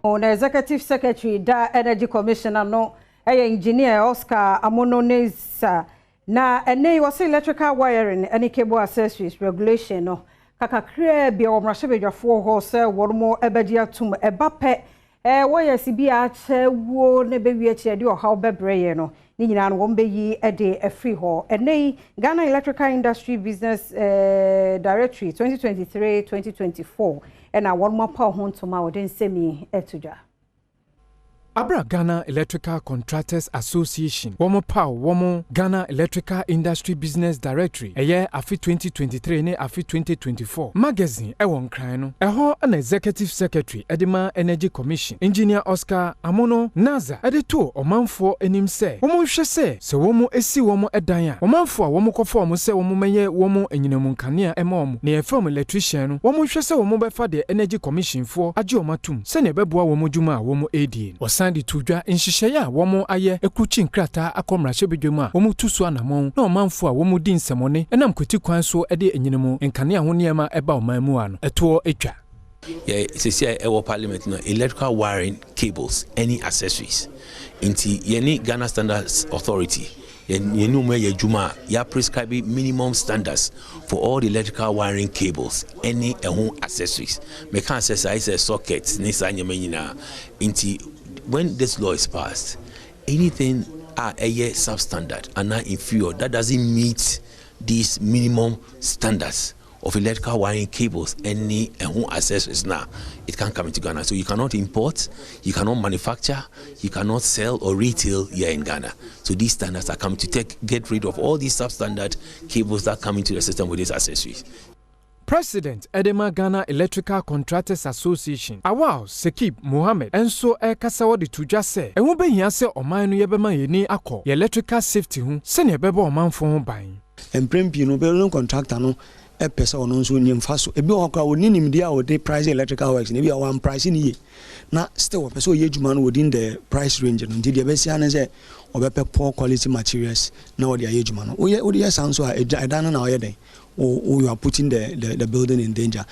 Na Executive Secretary da Energy Commission no ɛyɛ Engineer Oscar Amono Nesa, na ɛnɛ yi wɔsɛ Electrical Wiring ne Cable Accessories Regulation no kakakraa bi a wɔ mmarahyɛbadwafoɔ hɔ sɛ wɔn mo bɛgye atom. Ɛba pɛ wɔyɛ si bi a akyɛ wuo na bɛwie akyerɛ de ɔhaw bɛbrɛ yɛ no ne nyinaa no, wɔn bɛyi de afiri hɔ. Ɛnɛ yi Ghana Electrical Industry Business Directory 2023-2024 ɛna wɔn mo apa ho ntoma a wɔde nsɛm yi ɛto dwa. Abra Ghana Electrical Contractors Association wɔn paw wɔn Ghana Electrical Industry Business Directory, ɛyɛ afe 2023 ne afe 2024 magazine ɛwɔ Nkran no, ɛhɔ na Executive Secretary ɛde ma Energy Commission, Engineer Oscar Amono Naza, ɛde to ɔmanfoɔ anim sɛ wɔn nhwɛ sɛ wɔn esi wɔn dan a, ɔmanfoɔ a wɔn kɔfa wɔn sɛ wɔn mɛyɛ wɔn anyinam nkanea ɛma wɔn na yɛfrɛ wɔn electrician no, wɔn nhwɛ sɛ wɔn bɛfa deɛ Energy Commission foɔ agye wɔn atum sɛnea ɛbɛboa wɔn dwuma a wɔn redie no. Wɔsan de to dwa nhyehyɛeɛ a wɔn ayɛ akurukyi nkrataa akɔ mmarahyɛbadwam a wɔn tu so anammɔn na ɔmanfoɔ a wɔn di nsɛmɔne ɛnam kwati kwan so de anyinam nkanea ho nneɛma ɛba ɔman mu a no ɛtoɔ atwa. Yɛ sisi a ɛwɔ Parliament no, electrical wiring, cables ne accessories, nti yɛne Ghana Standards Authority yɛne wɔn ayɛ adwuma a yɛ prescribe minimum standards for all the electrical wiring cables ɛne ɛho accessories. Meka sɛ saa sɛ socket ne saa nneɛma nyinaa. Nti when this law is passed, anything a ɛyɛ substandard anaa inferior that doesn't meet these minimum standards of electrical wiring, cables any ɛho accessories now, it can't come into Ghana. So you cannot import, you cannot manufacture, you cannot sell or retail here in Ghana. So these standards are coming to take get rid of all these substandard cables that come into the system with these accessories. President ɛde ma Ghana Electrical Contractors Association, Awal Sekib Mohammed, nso ɛrekasa wɔde to dwa sɛ ɛho bɛhia sɛ ɔman no yɛbɛma yɛni akɔ yɛ electrical safety ho sɛnea ɛbɛbɔ ɔmanfo ho ban. Mprɛn pii no, building contractor no ɛpɛ sɛ ɔno nso nye mfa so. Ebi wɔ hɔ koraa, wɔni nimdeɛ a wɔde price electrical works na ebi a wɔn price ne yie na still wɔpɛ sɛ ɔyɛ adwuma no within the price range no. Nti deɛ ɛbɛsia ne sɛ ɔbɛpɛ poor quality materials na wɔde ayɛ adwuma no. Woyɛ, wode yɛ saa nso a, ɛdan no na ɔyɛ dɛn, o, you are putting the building in danger.